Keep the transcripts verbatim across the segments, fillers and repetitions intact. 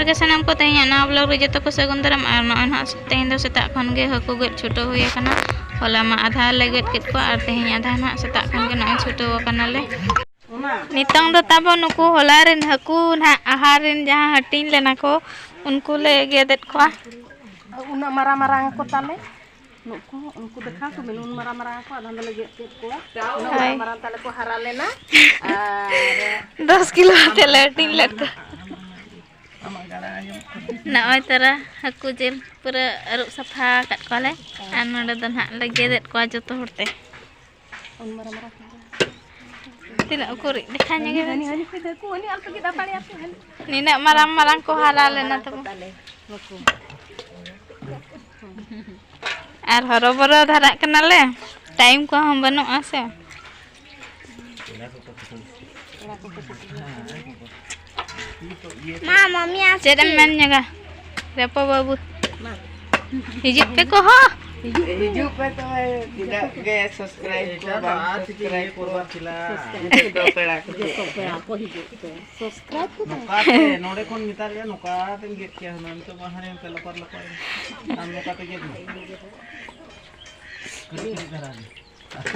ᱜᱮ ᱥᱟᱱᱟᱢ ᱠᱚ, ᱛᱮᱦᱮᱧᱟᱜ ᱱᱟᱣᱟ vlog ᱨᱮ ᱡᱚᱛᱚ ᱠᱚ ᱥᱟᱹᱜᱩᱱ ᱫᱟᱨᱟᱢ᱾ ᱟᱨ ᱱᱚᱜᱼᱚᱭ ᱱᱟᱦᱟᱜ ᱛᱮᱦᱮᱧ ᱫᱚ ᱥᱮᱛᱟᱜ ᱠᱷᱚᱱ ᱜᱮ ᱦᱟᱹᱠᱩ ᱜᱚᱡ ᱪᱷᱩᱴᱟᱹᱣ ᱦᱩᱭ ᱟᱠᱟᱱᱟ᱾ ᱦᱚᱞᱟ ᱢᱟ ᱟᱫᱷᱟ ᱞᱮ ᱜᱚᱡ ᱠᱮᱫ ᱠᱚᱣᱟ ᱟᱨ ᱛᱮᱦᱮᱧ ᱟᱫᱷᱟ ᱱᱟᱦᱟᱜ ᱥᱮᱛᱟᱜ ᱠᱷᱚᱱ ᱜᱮ ᱱᱚᱜᱼᱚᱭ ᱪᱷᱩᱴᱟᱹᱣ ᱟᱠᱟᱱᱟᱞᱮ᱾ ᱱᱤᱛᱚᱝ ᱫᱚ ᱛᱟᱵᱚ ᱱᱩᱠᱩ ᱦᱚᱞᱟ ᱨᱮᱱ ᱦᱟᱹᱠᱩ ᱱᱟᱦᱟᱜ ᱟᱦᱟᱨ ᱨᱮᱱ ᱡᱟᱦᱟᱸ ᱦᱟᱹᱴᱤᱧ ᱞᱮᱱᱟ ᱠᱚ, ᱩᱱᱠᱩ ᱞᱮ ᱜᱮᱫᱮᱫ ᱠᱚᱣᱟ᱾ ᱩᱱᱟᱹᱜ ᱢᱟᱨᱟᱝ ᱢᱟᱨᱟᱝ ᱠᱚ ᱛᱟᱞᱮ᱾ ᱱᱩᱠᱩ, ᱩᱱᱠᱩ ᱫᱮᱠᱷᱟᱣ ᱠᱚ ᱵᱤᱱ, ᱩᱱ ᱢᱟᱨᱟᱝ ᱢᱟᱨᱟᱝ ᱠᱚ, ᱟᱫᱷᱟᱱ ᱫᱚᱞᱮ ᱜᱮᱫ ᱠᱮᱫ ᱠᱚᱣᱟ᱾ ᱩᱱᱟᱹᱜ ᱦᱳᱭ᱾ ᱢᱟᱨᱟᱝ ᱢᱟᱨᱟᱝ ᱛᱟᱞᱮ ᱠᱚ ᱦᱟᱨᱟ ᱞᱮᱱᱟ᱾ ᱟᱨ ᱫᱚᱥ ᱠᱤᱞᱳ ᱠᱟᱛᱮ ᱞᱮ ᱦᱟᱹᱴᱤᱧ ᱞᱮᱫ ᱠᱚᱣᱟ᱾ ᱱᱚᱜᱼᱚᱭ ᱛᱟᱨᱟ ᱦᱟᱹᱠᱩ ᱡᱤᱞ ᱯᱩᱨᱟᱹ ᱟᱹᱨᱩᱵ ᱥᱟᱯᱷᱟ ᱟᱠᱟᱫ ᱠᱚᱣᱟᱞᱮ᱾ ᱟᱨ ᱱᱚᱰᱮ ᱫᱚ ᱱᱟᱦᱟᱜ ᱞᱮ ᱜᱮᱫᱮᱫ ᱠᱚᱣᱟ ᱡᱚᱛᱚ ᱦᱚᱲ ᱛᱮ᱾ ᱩᱱ ᱢᱟᱨᱟᱝ ᱢᱟᱨᱟᱝ ᱠᱚ᱾ ᱛᱤᱱᱟᱹᱜ ᱩᱠᱩᱨᱤᱡ ᱫᱮᱠᱷᱟ ᱧᱚᱜ ᱦᱟᱹᱱᱤ, ᱦᱟᱹᱱᱤ, ᱦᱟᱹᱱᱤ, ᱦᱟᱹᱱᱤ, ᱦᱟᱹᱱᱤ, ᱦᱟᱹᱱᱤ ᱟᱞ ᱯᱟᱹᱜᱤᱫ ᱟᱛᱟᱲᱮ ᱟᱯᱮ, ᱦᱟᱹᱱᱤ᱾ ᱱᱤᱱᱟᱹᱜ ᱢᱟᱨᱟᱝ ᱢᱟᱨᱟᱝ ᱠᱚ ᱦᱟᱨᱟ ᱞᱮᱱᱟ ᱛᱟᱵᱚ᱾ ᱛᱟᱞᱮ, ᱱᱩᱠᱩ᱾ ᱟᱨ ᱦᱚᱨᱚᱵᱚᱨᱚ ᱫᱷᱟᱨᱟᱜ ᱠᱟᱱᱟᱞᱮ, time ᱠᱚᱦᱚᱸ ᱵᱟᱹᱱᱩᱜᱼᱟ ᱥᱮ᱾ ᱢᱟ, ᱢᱟᱢᱤ ᱟᱥ ᱪᱮᱫ ᱮᱢ ᱢᱮᱱ ᱧᱚᱜᱟ, ᱨᱮᱯᱚ ᱵᱟᱹᱵᱩ? ᱦᱤᱡᱩᱜ ᱯᱮ ᱠᱚᱦᱚᱸ᱾ ᱦᱤᱡᱩᱜ ᱯᱮ ᱛᱚᱵᱮ, ᱛᱤᱱᱟᱹᱜ ᱜᱮ subscribe ᱠᱚ ᱵᱟᱝ subscribe ᱠᱚ᱾ ᱡᱚᱛᱚ ᱯᱮᱲᱟ ᱠᱚ᱾ ᱡᱚᱛᱚ ᱯᱮᱲᱟ ᱠᱚ ᱦᱤᱡᱩᱜ ᱯᱮ᱾ Subscribe ᱠᱚ ᱵᱟᱝ᱾ ᱱᱚᱝᱠᱟ ᱛᱮ, ᱱᱚᱰᱮ ᱠᱷᱚᱱ ᱢᱮᱛᱟ ᱞᱮᱭᱟ, ᱱᱚᱝᱠᱟ ᱛᱮᱢ ᱜᱮᱫ ᱠᱮᱭᱟ ᱦᱩᱱᱟᱹᱝ᱾ ᱱᱤᱛᱚᱜ ᱢᱟ ᱦᱟᱱᱮ ᱚᱱᱠᱟ ᱞᱟᱯᱟᱨ ᱞᱟᱯᱟᱨ᱾ ᱟᱢ ᱱᱚᱝᱠᱟ ᱛᱮ ᱜᱮᱫ ᱢᱮ᱾ ᱠᱟᱹᱴᱤᱡ ᱠᱟᱹᱴᱤᱡ ᱫᱷᱟᱨᱟ ᱜᱮ᱾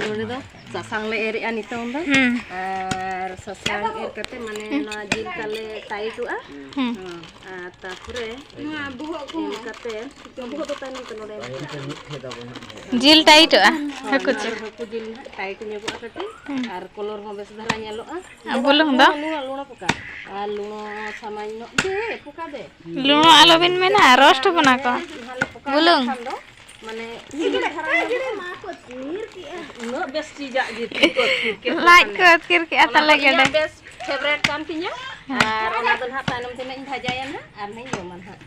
ᱱᱚᱰᱮ ᱫᱚ ᱥᱟᱥᱟᱝ ᱞᱮ ᱮᱨᱮᱜᱼᱟ ᱱᱤᱛᱚᱝ ᱫᱚ᱾ ᱦᱩᱸ᱾ ᱟᱨ ᱥᱟᱥᱟᱝ ᱮᱨ ᱠᱟᱛᱮ ᱢᱟᱱᱮ ᱦᱩᱸ᱾ ᱱᱚᱣᱟ ᱡᱤᱞ ᱛᱟᱞᱮ ᱴᱟᱭᱤᱴᱚᱜᱼᱟ᱾ ᱦᱩᱸ᱾ ᱦᱮᱸ, ᱟᱨ ᱛᱟᱨᱯᱚᱨᱮ ᱱᱚᱣᱟ ᱵᱚᱦᱚᱜ ᱠᱚ ᱮᱢ ᱠᱟᱛᱮ, ᱵᱚᱦᱚᱜ ᱫᱚ ᱛᱟᱭᱱᱚᱢ ᱛᱮ ᱱᱚᱰᱮ ᱮᱢ ᱠᱟᱜᱼᱟ᱾ ᱡᱤᱞ ᱴᱟᱭᱤᱴᱚᱜᱼᱟ, ᱦᱳᱭ, ᱦᱟᱹᱠᱩ ᱱᱚᱣᱟ ᱡᱤᱞ᱾ ᱫᱚ ᱦᱟᱹᱠᱩ ᱡᱤᱞ ᱱᱟᱦᱟᱜ ᱴᱟᱭᱤᱴ ᱧᱚᱜᱚᱜᱼᱟ ᱠᱟᱹᱴᱤᱡ᱾ ᱦᱩᱸ᱾ ᱟᱨ ᱠᱚᱞᱚᱨ ᱦᱚᱸ ᱵᱮᱥ ᱫᱷᱟᱨᱟ ᱧᱮᱞᱚᱜᱼᱟ᱾ ᱟᱨ ᱵᱩᱞᱩᱝ ᱫᱚ? ᱞᱩᱬᱚ, ᱞᱩᱬᱚ ᱯᱚᱠᱟ᱾ ᱟᱨ ᱞᱩᱬᱚ ᱥᱟᱢᱟᱧ ᱧᱚᱜ ᱜᱮ ᱯᱚᱠᱟ ᱫᱮ᱾ ᱞᱩᱬᱚ ᱟᱞᱚᱵᱤᱱ ᱢᱮᱱᱟ, ᱨᱳᱥᱴ ᱵᱚᱱᱟ ᱠᱚ᱾ ᱱᱟᱦᱟᱜ ᱞᱮ ᱯᱚᱠᱟ ᱵᱩᱞᱩᱝ᱾ ᱞᱮᱠᱷᱟᱱ ᱫᱚ ᱢᱟᱱᱮ ᱥᱤᱵᱤᱞ ᱫᱷᱟᱨᱟ ᱧᱚᱜᱚᱜᱼᱟ᱾ ᱩᱱᱟᱹᱜ ᱵᱮᱥ ᱪᱤᱡᱟᱜ ᱜᱮ ᱛᱤ ᱠᱚ ᱟᱹᱛᱠᱤᱨ ᱠᱮᱫ ᱞᱟᱡ ᱠᱚ ᱠᱷᱟᱱ᱾ ᱟᱹᱛᱠᱤᱨ ᱠᱮᱫᱼᱟ ᱚᱱᱟ ᱛᱟᱞᱮ ᱫᱚ ᱤᱧᱟᱹᱜ ᱜᱮᱰᱮ᱾ Best favourite ᱠᱟᱱ ᱛᱤᱧᱟᱹ᱾ ᱦᱮᱸ᱾ ᱟᱨ ᱚᱱᱟ ᱫᱚ ᱱᱟᱦᱟᱜ ᱛᱟᱭᱱᱚᱢ ᱛᱮ ᱱᱟᱜ ᱤᱧ ᱵᱷᱟᱡᱟᱭᱟ ᱱᱟᱦᱟᱜ ᱟᱨ ᱱᱟᱜ ᱤᱧ ᱡᱚᱢᱟ ᱱᱟᱦᱟᱜ᱾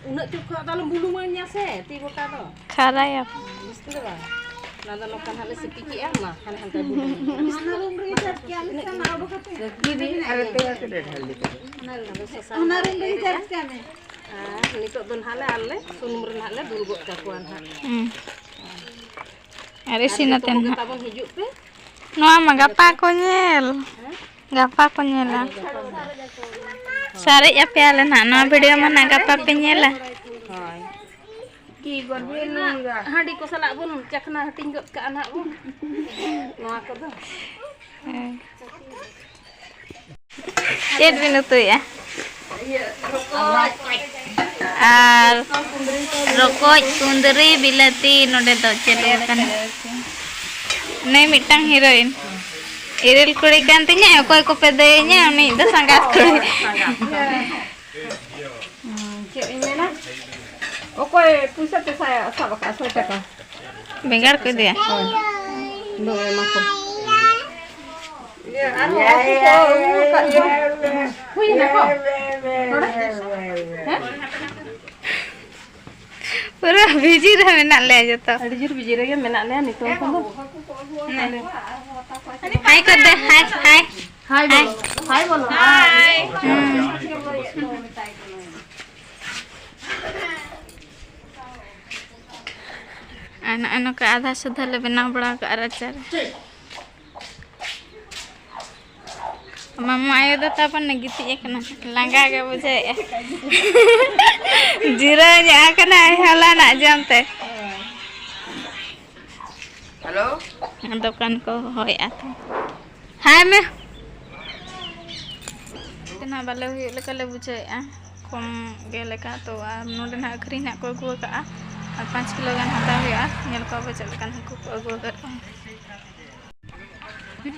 ᱩᱱᱟᱹᱜ ᱪᱚᱠᱷᱚᱜ ᱫᱚ ᱟᱞᱚᱢ ᱵᱩᱞᱩᱢᱟᱹᱧᱟ ᱥᱮ, ᱛᱤ ᱜᱚᱴᱟ ᱫᱚ᱾ ᱠᱷᱟᱨᱟᱭᱟ᱾ ᱡᱟᱹᱥᱛᱤ ᱫᱚ ᱵᱟᱝ᱾ ᱚᱱᱟ ᱫᱚ ᱱᱚᱝᱠᱟ ᱱᱟᱦᱟᱜ ᱞᱮ ᱥᱤᱯᱤ ᱠᱮᱜᱼᱟ᱾ ᱢᱟ, ᱦᱟᱱᱮ ᱦᱟᱱᱛᱮ ᱵᱩᱞᱩᱢ᱾ ᱚᱱᱟ ᱨᱩᱢ ᱨᱮᱜᱮ ᱪᱟᱨᱡᱽ ᱠᱟᱜ ᱢᱮ ᱥᱮ, ᱢᱟ ᱚᱰᱚᱠ ᱠᱟᱛᱮ᱾ ᱟᱨ ᱛᱮ ᱟᱨ ᱛᱮ ᱰᱷᱮᱨ ᱰᱷᱮᱨ ᱞᱮᱠᱟ᱾ ᱚᱱᱟ ᱨᱩᱢ ᱨᱮᱜᱮ ᱪᱟᱨᱡᱽ ᱠᱟᱜ ᱢᱮ᱾ ᱟᱨ ᱱᱤᱛᱚᱜ ᱫᱚ ᱱᱟᱦᱟᱜ ᱞᱮ ᱟᱨ ᱞᱮ ᱥᱩᱱᱩᱢ ᱨᱮ ᱱᱟᱦᱟᱜ ᱞᱮ ᱫᱩᱞ ᱜᱚᱫ ᱠᱟᱠᱚᱣᱟ ᱱᱟᱦᱟᱜ᱾ ᱦᱩᱸ᱾ ᱟᱨ ᱟᱨ ᱤᱥᱤᱱ ᱡᱚᱛᱚ ᱟᱛᱮᱱ ᱠᱚᱜᱮ ᱱᱟᱦᱟᱜ᱾ ᱛᱟᱵᱚᱱ ᱦᱤᱡᱩᱜ ᱯᱮ᱾ ᱱᱚᱣᱟ ᱢᱟ ᱜᱟᱯᱟ ᱠᱚ ᱧᱮᱞ᱾ ᱦᱮᱸ? ᱜᱟᱯᱟ ᱠᱚ ᱧᱮᱞᱟ᱾ ᱟᱨ ᱜᱟᱯᱟ ᱱᱟᱦᱟᱜ᱾ ᱥᱟᱨᱮᱡ ᱟᱯᱮᱭᱟᱞᱮ ᱱᱟᱦᱟᱜ ᱱᱚᱣᱟ video ᱢᱟ ᱱᱟᱦᱟᱜ ᱜᱟᱯᱟ ᱯᱮ ᱧᱮᱞᱟ᱾ ᱦᱳᱭ᱾ ᱦᱟᱺᱰᱤ ᱠᱚ ᱥᱟᱞᱟᱜ ᱵᱚᱱ ᱪᱟᱠᱷᱱᱟ ᱦᱟᱹᱴᱤᱧ ᱜᱚᱫ ᱠᱟᱜᱼᱟ ᱱᱟᱦᱟᱜ ᱵᱚᱱ᱾ ᱱᱚᱣᱟ ᱠᱚᱫᱚ᱾ ᱦᱮᱸ᱾ ᱪᱮᱫ ᱵᱤᱱ ᱩᱛᱩᱭᱮᱫᱼᱟ? ᱟᱨ ᱨᱚᱠᱚᱡ, ᱠᱩᱸᱫᱽᱨᱤ, ᱵᱤᱞᱟᱹᱛᱤ, ᱱᱚᱰᱮ ᱫᱚ ᱪᱟᱹᱞᱩ ᱟᱠᱟᱱᱟ᱾ ᱱᱩᱭ ᱢᱤᱫᱴᱟᱝ heroine᱾ ᱤᱨᱤᱞ ᱠᱩᱲᱤ ᱠᱟᱱ ᱛᱤᱧᱟᱹ, ᱚᱠᱚᱭ ᱠᱚᱯᱮ ᱫᱟᱹᱭᱟᱹᱧᱟ, ᱩᱱᱤ ᱫᱚ ᱥᱟᱸᱜᱟᱛ ᱠᱩᱲᱤ᱾ ᱪᱮᱫ ᱤᱧ ᱢᱮᱱᱟ? ᱚᱠᱚᱭ ᱯᱩᱭᱥᱟᱹ ᱯᱮ ᱥᱟ-, ᱥᱟᱵ ᱟᱠᱟᱫᱼᱟ, ᱥᱚᱭ ᱴᱟᱠᱟ? ᱵᱮᱸᱜᱟᱲ ᱠᱚ ᱤᱫᱤᱭᱟ? ᱦᱳᱭ᱾ ᱫᱚ ᱮᱢᱟ ᱠᱚ᱾ ᱤᱭᱟᱹ, ᱟᱨᱦᱚᱸ ᱦᱟᱹᱠᱩ ᱠᱚ ᱟᱹᱜᱩ ᱟᱠᱟᱫ ᱠᱚ᱾ ᱦᱩᱭ ᱮᱱᱟ ᱠᱚ? ᱱᱚᱰᱮ? ᱦᱮᱸ? ᱯᱩᱨᱟᱹ busy ᱨᱮ ᱢᱮᱱᱟᱜ ᱞᱮᱭᱟ ᱡᱚᱛᱚ᱾ ᱟᱹᱰᱤ ᱡᱳᱨ busy ᱨᱮᱜᱮ ᱢᱮᱱᱟᱜ ᱞᱮᱭᱟ ᱱᱤᱛᱚᱝ ᱠᱷᱚᱱ ᱫᱚ᱾ Hi ᱠᱚ ᱫᱮ, hi, hi᱾ Hi ᱵᱚᱞᱚ, hi ᱵᱚᱞᱚ᱾ Hi᱾ ᱦᱩᱸ᱾ ᱟᱨ ᱱᱚᱜᱼᱚᱭ ᱱᱚᱝᱠᱟ ᱟᱫᱷᱟ ᱥᱩᱫᱷᱟᱹ ᱞᱮ ᱵᱮᱱᱟᱣ ᱵᱟᱲᱟ ᱠᱟᱜᱼᱟ ᱨᱟᱪᱟ ᱨᱮ᱾ ᱢᱟᱢᱟ ᱟᱭᱳ ᱫᱚ ᱛᱟᱵᱚᱱ ᱜᱤᱛᱤᱡ ᱟᱠᱟᱱᱟ, ᱞᱟᱸᱜᱟ ᱜᱮ ᱵᱩᱡᱷᱟᱹᱣᱮᱫᱼᱟ᱾ ᱡᱤᱨᱟᱹᱣ ᱧᱚᱜ ᱟᱠᱟᱱᱟᱭ ᱦᱚᱞᱟᱱᱟᱜ ᱡᱚᱢ ᱛᱮ᱾ Hello᱾ ᱫᱚᱠᱟᱱ ᱠᱚ ᱦᱚᱦᱚᱭᱮᱫᱼᱟ ᱛᱚ᱾ Hi ᱢᱮ᱾ ᱛᱮ ᱱᱟᱦᱟᱜ ᱵᱟᱞᱮ ᱦᱩᱭᱩᱜ ᱞᱮᱠᱟ ᱞᱮ ᱵᱩᱡᱷᱟᱹᱣᱮᱫᱼᱟ, ᱠᱚᱢ ᱜᱮ ᱞᱮᱠᱟ ᱛᱚ᱾ ᱟᱨ ᱱᱚᱰᱮ ᱱᱟᱦᱟᱜ ᱟᱹᱠᱷᱨᱤᱧ ᱱᱟᱦᱟᱜ ᱠᱚ ᱟᱹᱜᱩ ᱟᱠᱟᱫᱼᱟ, ᱟᱨ ᱯᱟᱸᱪ ᱠᱤᱞᱳ ᱜᱟᱱ ᱦᱟᱛᱟᱣ ᱦᱩᱭᱩᱜᱼᱟ᱾ ᱧᱮᱞ ᱠᱚᱣᱟ ᱯᱮ ᱪᱮᱫ ᱞᱮᱠᱟᱱ ᱦᱟᱹᱠᱩ ᱠᱚ ᱟᱹᱜᱩ ᱟᱠᱟᱫ ᱠᱚᱣᱟ᱾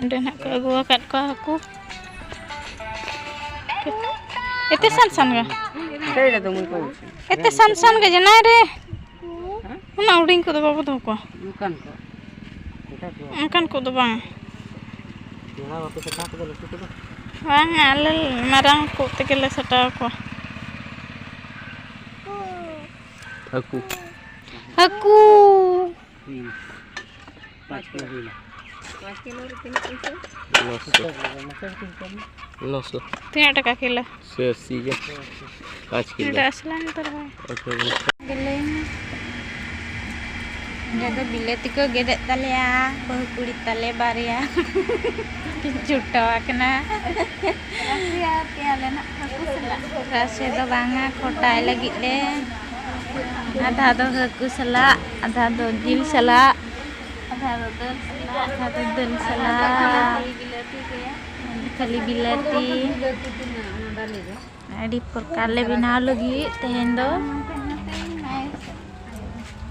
ᱚᱸᱰᱮ ᱱᱟᱦᱟᱜ ᱠᱚ ᱟᱹᱜᱩ ᱟᱠᱟᱫ ᱠᱚᱣᱟ ᱦᱟᱹᱠᱩ᱾ ᱮᱛᱮ ᱥᱟᱱ ᱥᱟᱱ ᱜᱮ᱾ ᱮᱛᱮ ᱥᱟᱱ ᱥᱟᱱ ᱜᱮ ᱡᱮᱱᱟᱭ ᱨᱮ᱾ ᱩᱱᱟᱹᱜ ᱦᱩᱰᱤᱧ ᱠᱚᱫᱚ ᱵᱟᱵᱚ ᱫᱚᱦᱚ ᱠᱚᱣᱟ᱾ ᱚᱱᱠᱟᱱ ᱠᱚ᱾ ᱚᱱᱠᱟᱱ ᱠᱚᱫᱚ ᱵᱟᱝ᱾ ᱵᱟᱝᱟ, ᱟᱞᱮ ᱢᱟᱨᱟᱝ ᱠᱚ ᱛᱮᱜᱮ ᱞᱮ ᱥᱟᱴᱟᱣ ᱠᱚᱣᱟ᱾ ᱦᱟᱹᱠᱩ᱾ ᱦᱟᱹᱠᱩ᱾ ᱦᱩᱭᱱᱟ᱾ ᱯᱟᱸᱪ ᱠᱤᱞᱳ ᱦᱩᱭᱱᱟ᱾ ᱯᱟᱸᱪ ᱠᱤᱞᱳ ᱨᱮ ᱛᱤᱱᱟᱹᱜ ᱯᱩᱭᱥᱟᱹ? ᱱᱚᱥᱚ᱾ ᱱᱚᱥᱚ᱾ ᱛᱤᱱᱟᱹᱜ ᱴᱟᱠᱟ ᱠᱤᱞᱳ? ᱥᱮ ᱟᱥᱤ ᱜᱮ᱾ ᱯᱟᱸᱪ ᱠᱤᱞᱳ᱾ ᱱᱚᱰᱮ ᱟᱥᱞᱟᱱ ᱩᱛᱟᱹᱨ ᱦᱚᱭ᱾ ᱟᱪᱪᱷᱟ, ᱵᱚᱞᱮ᱾ ᱜᱮᱞᱮᱧ᱾ ᱚᱸᱰᱮ ᱫᱚ ᱵᱤᱞᱟᱹᱛᱤ ᱠᱚ ᱜᱮᱫᱮᱫ ᱛᱟᱞᱮᱭᱟ, ᱵᱟᱹᱦᱩ ᱠᱩᱲᱤ ᱛᱟᱞᱮ ᱵᱟᱨᱭᱟ ᱠᱤᱱ ᱪᱷᱩᱴᱟᱹᱣ ᱟᱠᱟᱱᱟ᱾ ᱨᱟᱥᱮ ᱟᱯᱮᱭᱟᱞᱮ ᱱᱟᱜ ᱦᱟᱹᱠᱩ ᱥᱟᱞᱟᱜ᱾ ᱨᱟᱥᱮ ᱫᱚ ᱵᱟᱝᱟ, ᱠᱷᱚᱴᱟᱭ ᱞᱟᱹᱜᱤᱫ ᱞᱮ᱾ ᱟᱫᱷᱟ ᱫᱚ ᱦᱟᱹᱠᱩ ᱥᱟᱞᱟᱜ, ᱟᱫᱷᱟ ᱫᱚ ᱡᱤᱞ ᱥᱟᱞᱟᱜ, ᱟᱫᱷᱟ ᱫᱚ ᱫᱟᱹᱞ ᱥᱟᱞᱟᱜ, ᱟᱫᱷᱟ ᱫᱚ ᱫᱟᱹᱞ ᱥᱟᱞᱟᱜ᱾ ᱠᱷᱟᱹᱞᱤ ᱵᱤᱞᱟᱹᱛᱤ᱾ ᱟᱹᱰᱤ ᱯᱨᱚᱠᱟᱨ ᱞᱮ ᱵᱮᱱᱟᱣ ᱞᱟᱹᱜᱤᱫ ᱛᱮᱦᱮᱧ ᱫᱚ᱾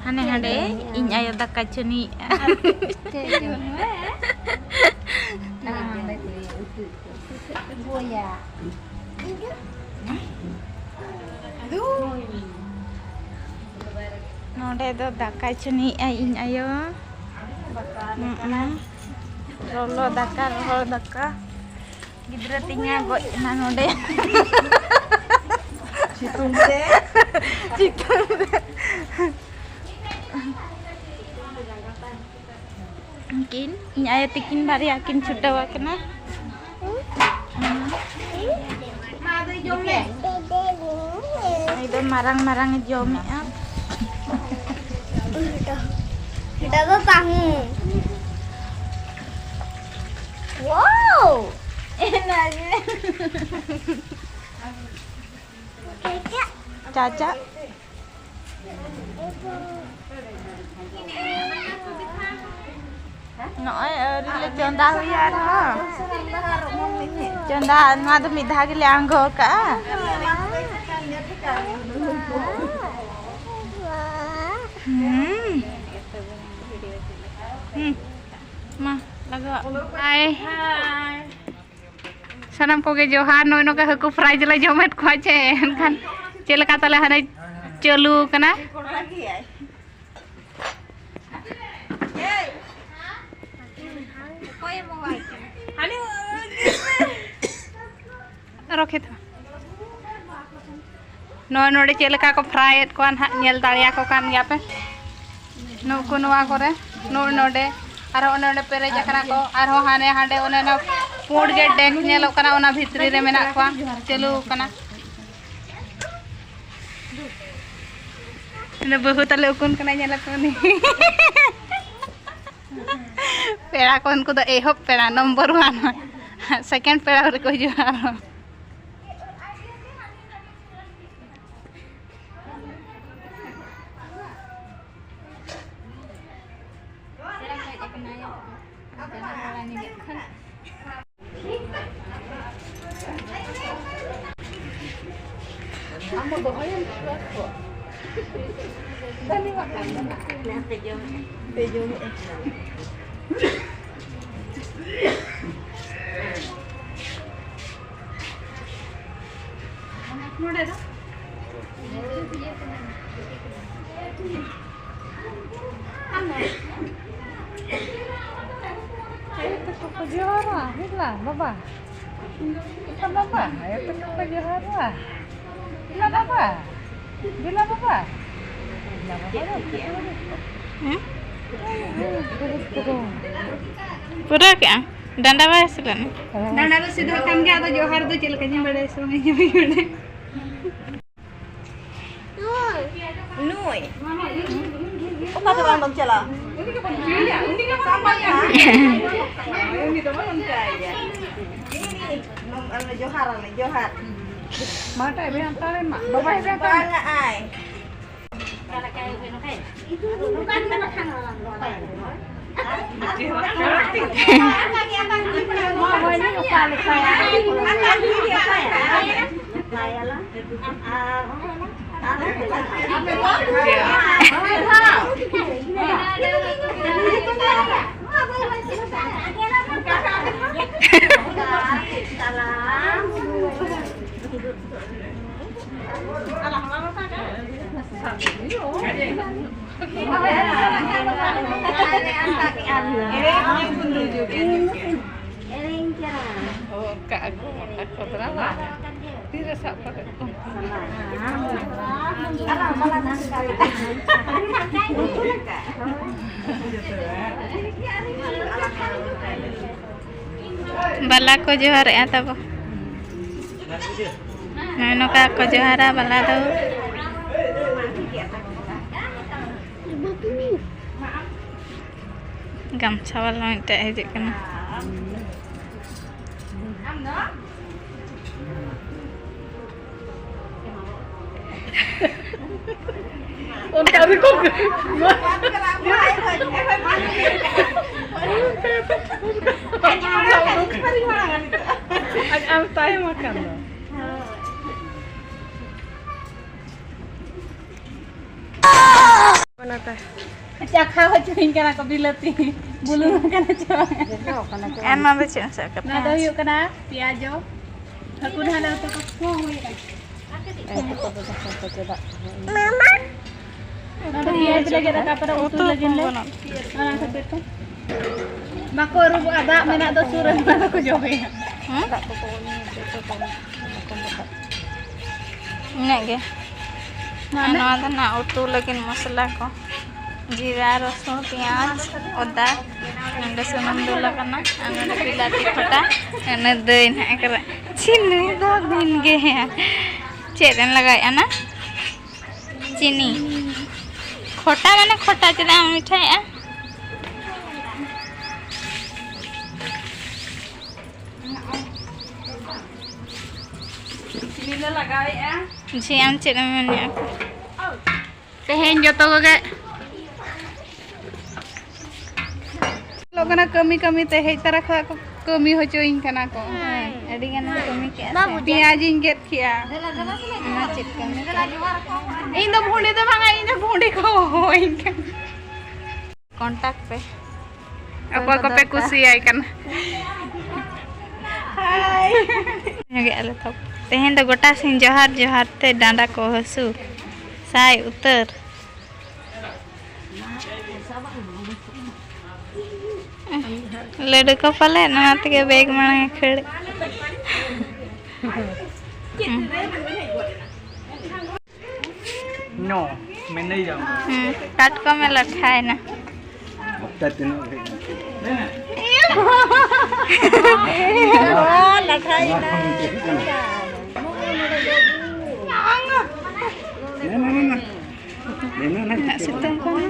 ᱦᱟᱱᱮ ᱦᱟᱸᱰᱮ ᱤᱧ ᱟᱭᱳ ᱫᱟᱠᱟ ᱪᱷᱟᱹᱱᱤᱭᱮᱜᱼᱟ᱾ ᱱᱚᱰᱮ ᱫᱚ ᱫᱟᱠᱟᱭ ᱪᱷᱟᱹᱱᱤᱭᱮᱜᱼᱟ ᱤᱧ ᱟᱭᱳ᱾ ᱦᱩᱸ, ᱞᱚᱞᱚ ᱫᱟᱠᱟ, ᱨᱚᱦᱚᱲ ᱫᱟᱠᱟ᱾ ᱜᱤᱫᱽᱨᱟᱹ ᱛᱤᱧᱟ ᱜᱚᱡ ᱮᱱᱟ ᱱᱚᱰᱮ᱾ ᱥᱤᱛᱩᱝ ᱛᱮ᱾ ᱥᱤᱛᱩᱝ ᱛᱮ᱾ ᱩᱱᱠᱤᱱ, ᱤᱧ ᱟᱭᱳ ᱛᱤᱠᱤᱱ ᱵᱟᱨᱭᱟ ᱠᱤᱱ ᱪᱷᱩᱴᱟᱹᱣ ᱟᱠᱟᱱᱟ᱾ ᱮᱠᱫᱚᱢ ᱢᱟᱨᱟᱝ ᱢᱟᱨᱟᱝ ᱮ ᱡᱚᱢᱮᱜᱼᱟ᱾ ᱫᱟᱫᱟ ᱛᱟᱦᱩ᱾ ᱣᱟᱣ! ᱮᱱᱟ ᱜᱮ᱾ ᱪᱟᱪᱟ᱾ ᱱᱚᱜᱼᱚᱭ ᱟᱹᱣᱨᱤ ᱞᱮ ᱪᱚᱸᱫᱟ ᱦᱩᱭᱟ ᱟᱨᱦᱚᱸ᱾ ᱪᱚᱸᱫᱟ, ᱱᱚᱣᱟ ᱫᱚ ᱢᱤᱫ ᱫᱷᱟᱣ ᱜᱮᱞᱮ ᱟᱬᱜᱚ ᱟᱠᱟᱜᱼᱟ᱾ ᱦᱩᱸ᱾ ᱦᱩᱸ᱾ ᱢᱟ, ᱞᱟᱜᱟᱣᱟᱜ ᱢᱮ᱾ ᱦᱟᱭ᱾ ᱥᱟᱱᱟᱢ ᱠᱚᱜᱮ ᱡᱚᱦᱟᱨ᱾ ᱱᱚᱜᱼᱚᱭ ᱱᱚᱝᱠᱟ ᱦᱟᱹᱠᱩ ᱯᱷᱨᱟᱭ ᱡᱮᱞᱮ ᱡᱚᱢᱮᱫ ᱠᱚᱣᱟ ᱪᱮ, ᱮᱱᱠᱷᱟᱱ ᱪᱮᱫ ᱞᱮᱠᱟ ᱛᱟᱞᱮ ᱦᱟᱱᱮ ᱪᱟᱹᱞᱩ ᱠᱟᱱᱟ? ᱨᱚᱠᱷᱤᱛ᱾ ᱱᱚᱜᱼᱚᱭ ᱱᱚᱰᱮ ᱪᱮᱫ ᱞᱮᱠᱟ ᱠᱚ ᱯᱷᱨᱟᱭᱮᱫ ᱠᱚᱣᱟ ᱱᱟᱦᱟᱜ, ᱧᱮᱞ ᱫᱟᱲᱮᱭᱟᱠᱚ ᱠᱟᱱ ᱜᱮᱭᱟ ᱯᱮ᱾ ᱱᱩᱠᱩ ᱱᱚᱣᱟ ᱠᱚᱨᱮ, ᱱᱚᱜᱼᱚᱭ ᱱᱚᱰᱮ, ᱟᱨᱦᱚᱸ ᱚᱱᱮ ᱚᱸᱰᱮ ᱯᱮᱨᱮᱡ ᱟᱠᱟᱱᱟ ᱠᱚ, ᱟᱨᱦᱚᱸ ᱦᱟᱱᱮ ᱦᱟᱸᱰᱮ ᱚᱱᱮ ᱚᱱᱟ ᱯᱩᱸᱰ ᱜᱮ ᱰᱮᱠ ᱧᱮᱞᱚᱜ ᱠᱟᱱᱟ, ᱚᱱᱟ ᱵᱷᱤᱛᱨᱤ ᱨᱮ ᱢᱮᱱᱟᱜ ᱠᱚᱣᱟ, ᱪᱟᱹᱞᱩ ᱟᱠᱟᱱᱟ᱾ ᱵᱟᱹᱦᱩ ᱛᱟᱞᱮ ᱩᱠᱩᱱ ᱠᱟᱱᱟᱭ, ᱧᱮᱞ ᱟᱯᱮ ᱩᱱᱤ᱾ ᱯᱮᱲᱟ ᱠᱚ ᱩᱱᱠᱩ ᱫᱚ ᱮᱦᱚᱵ ᱯᱮᱲᱟ, ᱱᱚᱢᱵᱚᱨ ᱳᱣᱟᱱ᱾ ᱥᱮᱠᱮᱱᱰ ᱯᱮᱲᱟ ᱨᱮᱠᱚ ᱦᱤᱡᱩᱜᱼᱟ ᱟᱨᱦᱚᱸ᱾ ᱱᱚᱰᱮ ᱫᱚ ᱟᱭᱳ ᱛᱟᱠᱚ ᱠᱚ ᱡᱚᱦᱟᱨᱟ᱾ ᱦᱤᱡᱩᱜᱼᱟ ᱵᱟᱵᱟ, ᱵᱟᱵᱟ, ᱟᱭᱳ ᱛᱟᱠᱚ ᱠᱚ ᱡᱚᱦᱟᱨᱟ᱾ ᱫᱮᱞᱟ ᱵᱟᱵᱟ, ᱫᱮᱞᱟ ᱵᱟᱵᱟ᱾ ᱦᱮᱸ? ᱯᱩᱨᱟᱹᱣ ᱠᱮᱜᱼᱟ? ᱰᱟᱸᱰᱟ ᱵᱟᱭ ᱦᱟᱹᱥᱩ ᱞᱮᱱᱟ? ᱰᱟᱸᱰᱟ ᱫᱚ ᱥᱤᱫᱷᱟᱹ ᱠᱟᱱ ᱜᱮᱭᱟ, ᱟᱫᱚ ᱡᱚᱦᱟᱨ ᱫᱚ ᱪᱮᱫ ᱞᱮᱠᱟ ᱡᱮ ᱵᱟᱲᱟᱭᱟ ᱥᱮ ᱵᱟᱝ, ᱤᱧ ᱦᱚᱸ ᱵᱟᱹᱧ ᱵᱟᱲᱟᱭᱟ᱾ ᱱᱩᱭ ᱚᱠᱟ ᱛᱮ ᱵᱟᱝ ᱫᱚᱢ ᱪᱟᱞᱟᱜᱼᱟ? ᱩᱱᱤ ᱫᱚ ᱵᱟᱝ ᱚᱱᱠᱟᱭᱟ᱾ ᱡᱚᱦᱟᱨ ᱟᱞᱮ, ᱡᱚᱦᱟᱨ᱾ ᱢᱟ ᱴᱟᱭ ᱵᱮᱱ ᱦᱟᱛᱟᱣ ᱢᱟ, ᱵᱟᱵᱟᱭ ᱵᱮᱱ ᱦᱟᱛᱟᱣ᱾ ᱵᱟᱝ ᱟᱭ᱾ ᱚᱱᱠᱟ ᱟᱠᱚ, ᱟᱠᱚ ᱫᱚ ᱵᱟᱝ᱾ ᱛᱤᱨᱮ ᱥᱟᱵ ᱠᱟᱛᱮ ᱠᱚ ᱵᱟᱞᱟ ᱠᱚ ᱡᱚᱦᱟᱨᱮᱜᱼᱟ ᱛᱟᱵᱚ᱾ ᱱᱚᱜᱼᱚᱭ ᱱᱚᱝᱠᱟ ᱠᱚ ᱡᱚᱦᱟᱨᱟ ᱵᱟᱞᱟ ᱫᱚ᱾ ᱜᱟᱢᱪᱷᱟ ᱵᱟᱞᱟ ᱢᱤᱫᱴᱮᱡ ᱦᱤᱡᱩᱜ ᱠᱟᱱᱟ᱾ ᱚᱱᱠᱟ ᱨᱮᱠᱚ ᱟᱡ ᱟᱢ ᱛᱟᱭᱚᱢ ᱟᱠᱟᱱ ᱫᱚ᱾ ᱚᱱᱟᱛᱮ᱾ ᱪᱟᱠᱷᱟ ᱦᱚᱪᱚᱧ ᱠᱟᱱᱟ ᱠᱚ ᱵᱤᱞᱟᱹᱛᱤ᱾ ᱵᱩᱞᱩᱝ ᱠᱟᱱᱟ ᱪᱮ ᱵᱟᱝ? ᱟᱨ ᱱᱚᱣᱟ ᱫᱚ ᱪᱮᱫ ᱮᱢ ᱥᱟᱵ ᱠᱟᱫᱟ? ᱱᱚᱣᱟ ᱫᱚ ᱦᱩᱭᱩᱜ ᱠᱟᱱᱟ ᱯᱮᱸᱭᱟᱡᱚ᱾ ᱦᱟᱹᱠᱩ ᱫᱚ ᱦᱟᱸᱜ ᱞᱮ ᱩᱛᱩ ᱠᱚ ᱦᱩᱭ ᱟᱠᱟᱱᱟ᱾ ᱮ, ᱦᱟᱹᱠᱩ ᱫᱚ ᱡᱟᱦᱟᱸ ᱠᱚ ᱪᱮᱫᱟᱜ ᱱᱚᱣᱟ ᱫᱚ ᱯᱮᱸᱭᱟᱡᱽ ᱞᱮ ᱜᱮᱫ ᱟᱠᱟᱫ ᱯᱚᱨᱮ ᱩᱛᱩ ᱩᱛᱩ ᱞᱟᱹᱜᱤᱫ ᱞᱮ᱾ ᱠᱚ ᱜᱟᱱᱚᱜ᱾ ᱚᱱᱟ ᱠᱷᱟᱹᱛᱤᱨ ᱛᱮ ᱵᱟᱠᱚ ᱟᱹᱨᱩᱵᱚᱜᱼᱟ, ᱫᱟᱜ ᱢᱮᱱᱟᱜ ᱫᱚ ᱥᱩᱨ ᱨᱮ ᱚᱱᱟ ᱫᱚᱠᱚ ᱡᱚᱢᱮᱭᱟ᱾ ᱦᱮᱸ? ᱫᱟᱜ ᱠᱚᱠᱚ ᱧᱩᱭᱟ, ᱡᱚᱛᱚ ᱠᱚ ᱞᱚᱴᱚᱢ ᱞᱚᱴᱚᱢ᱾ ᱤᱱᱟᱹᱜ ᱜᱮ᱾ ᱟᱨ ᱢᱟᱱᱮ? ᱱᱚᱣᱟ ᱫᱚ ᱱᱟᱜ ᱩᱛᱩ ᱞᱟᱹᱜᱤᱫ ᱢᱚᱥᱞᱟ ᱠᱚ, ᱡᱤᱨᱟ, ᱨᱚᱥᱩᱱ, ᱯᱮᱸᱭᱟᱡᱽ, ᱟᱫᱟ, ᱱᱚᱸᱰᱮ ᱥᱩᱱᱩᱢ ᱫᱩᱞ ᱟᱠᱟᱱᱟ, ᱟᱨ ᱱᱚᱸᱰᱮ ᱵᱤᱞᱟᱹᱛᱤ ᱠᱷᱚᱴᱟ, ᱟᱨ ᱱᱚᱸᱰᱮ ᱫᱟᱹᱭ ᱱᱟᱜ ᱮ ᱠᱚᱨᱟᱣ᱾ ᱪᱤᱱᱤ ᱫᱚ ᱫᱤᱱ ᱜᱮ ᱦᱮᱸ᱾ ᱪᱮᱫ ᱮᱢ ᱞᱟᱜᱟᱣᱮᱫᱼᱟ ᱱᱟ? ᱪᱤᱱᱤ᱾ ᱠᱷᱚᱴᱟ ᱢᱟᱱᱮ ᱠᱷᱚᱴᱟ, ᱪᱮᱫᱟᱜ ᱮᱢ ᱢᱤᱴᱷᱟᱭᱮᱫᱼᱟ? ᱪᱤᱱᱤ ᱞᱮ ᱞᱟᱜᱟᱣᱮᱫᱼᱟ᱾ ᱡᱷᱤ, ᱟᱢ ᱪᱮᱫ ᱮᱢ ᱢᱮᱱᱮᱫᱼᱟ? ᱛᱮᱦᱮᱧ ᱡᱚᱛᱚ ᱠᱚᱜᱮ ᱧᱮᱞᱚᱜ ᱠᱟᱱᱟ, ᱠᱟᱹᱢᱤ ᱠᱟᱹᱢᱤ ᱛᱮ ᱦᱮᱡ ᱛᱚᱨᱟ ᱠᱷᱚᱱᱟᱜ ᱠᱚ ᱠᱟᱹᱢᱤ ᱦᱚᱪᱚᱭᱤᱧ ᱠᱟᱱᱟ ᱠᱚ᱾ ᱦᱮᱸ, ᱟᱹᱰᱤ ᱜᱟᱱ ᱮᱢ ᱠᱟᱹᱢᱤ ᱠᱮᱜᱼᱟ ᱥᱮ? ᱯᱮᱸᱭᱟᱡᱤᱧ ᱜᱮᱫ ᱠᱮᱜᱼᱟ᱾ ᱚᱱᱟ ᱪᱮᱫ ᱠᱟᱹᱢᱤ ᱠᱟᱱᱟ? ᱤᱧ ᱫᱚ ᱵᱷᱩᱸᱰᱤ ᱫᱚ ᱵᱟᱝᱟ, ᱤᱧ ᱫᱚ ᱵᱷᱩᱸᱰᱤ ᱠᱚ ᱦᱚᱦᱚᱣᱟᱹᱧ ᱠᱟᱱᱟ᱾ Contact ᱯᱮ᱾ ᱚᱠᱚᱭ ᱠᱚᱯᱮ ᱠᱩᱥᱤᱭᱟᱭ ᱠᱟᱱᱟ? ᱦᱟᱭ᱾ ᱧᱚᱜᱮᱜᱼᱟ ᱞᱮ ᱛᱚ᱾ ᱛᱮᱦᱮᱧ ᱫᱚ ᱜᱚᱴᱟ ᱥᱤᱧ ᱡᱚᱦᱟᱨ ᱡᱚᱦᱟᱨ ᱛᱮ ᱰᱟᱸᱰᱟ ᱠᱚ ᱦᱟᱹᱥᱩ ᱥᱟᱭ ᱩᱛᱟᱹᱨ᱾ ᱞᱟᱹᱰᱩ ᱠᱚ ᱯᱟᱞᱮ ᱱᱚᱣᱟ ᱛᱮᱜᱮ ᱵᱮᱜᱽ ᱢᱟᱲᱟᱝ ᱮ ᱠᱷᱟᱹᱲ᱾ No, ᱢᱮᱱᱟᱹᱧ ᱡᱟᱢ᱾ ᱦᱩᱸ, ᱠᱟᱴᱠᱚᱢᱮ ᱞᱟᱴᱷᱟᱭᱮᱱᱟ᱾ ᱚᱠᱛᱟ ᱛᱤᱱᱟᱹᱜ ᱦᱩᱭ ᱮᱱᱟ? ᱞᱟᱴᱷᱟᱭᱮᱱᱟ᱾ ᱱᱟ, ᱱᱟ, ᱱᱟ, ᱱᱟ᱾ ᱱᱟ, ᱱᱟ, ᱱᱟ᱾ ᱩᱱᱟᱹᱜ ᱥᱤᱛᱩᱝ ᱠᱟᱱᱟ᱾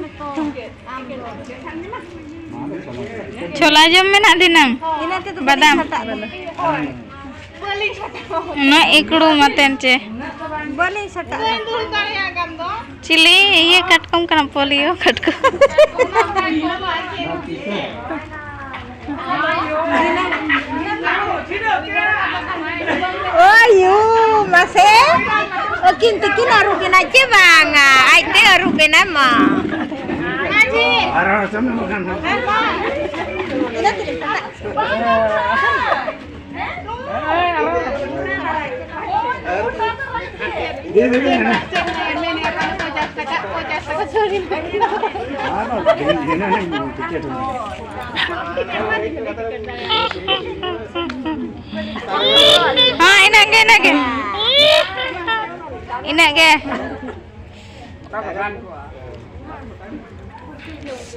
ᱪᱷᱳᱞᱟ ᱡᱚᱢ ᱢᱮᱱᱟᱜ ᱫᱤᱱᱟᱹᱢ᱾ ᱵᱟᱫᱟᱢ᱾ ᱩᱱᱟᱹᱜ ᱤᱠᱲᱩ ᱢᱟᱛᱮᱱ ᱪᱮ᱾ ᱪᱤᱞᱤ ᱤᱭᱟᱹ ᱠᱟᱴᱠᱚᱢ ᱠᱟᱱᱟ, ᱯᱳᱞᱤᱭᱳ ᱠᱟᱴᱠᱚᱢ᱾ ᱳᱭ ᱭᱩ, ᱢᱟᱥᱮ᱾ ᱟᱹᱠᱤᱱ ᱛᱤᱠᱤᱱ ᱟᱹᱨᱩᱵ ᱮᱱᱟ ᱪᱮ ᱵᱟᱝᱟ? ᱟᱡ ᱛᱮ ᱟᱹᱨᱩᱵ ᱮᱱᱟ ᱢᱟ᱾ ᱦᱮᱸ, ᱤᱱᱟᱹᱜ ᱜᱮ, ᱤᱱᱟᱹᱜ ᱜᱮ᱾ ᱤᱱᱟᱹᱜ ᱜᱮ᱾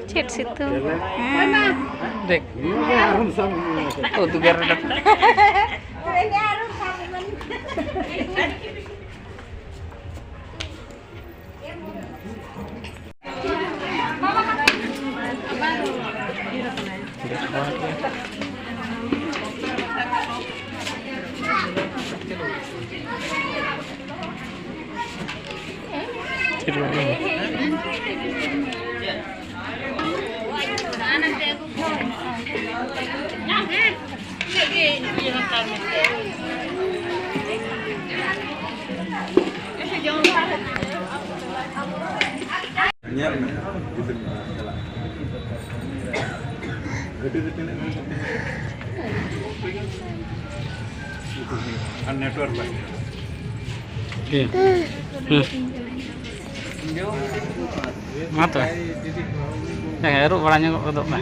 ᱪᱮᱫ ᱥᱤᱛᱩᱝ? ᱦᱮᱸ᱾ ᱫᱮᱠᱷ᱾ ᱩᱫᱽᱜᱟᱹᱨ ᱨᱮ᱾ ᱧᱮᱞ ᱢᱮ, ᱜᱤᱫᱽᱨᱟᱹ ᱪᱟᱞᱟᱜ᱾ ᱜᱟᱹᱰᱤ ᱨᱮ ᱛᱤᱱᱟᱹᱜ ᱜᱟᱱ ᱟᱨ network ᱵᱟᱭ ᱧᱟᱢᱟ᱾ ᱦᱩᱸ᱾ ᱢᱟ ᱛᱚᱵᱮ᱾ ᱦᱮᱸ, ᱟᱹᱨᱩᱵ ᱵᱟᱲᱟ ᱧᱚᱜᱚᱜ ᱜᱚᱫᱚᱜ ᱢᱮ᱾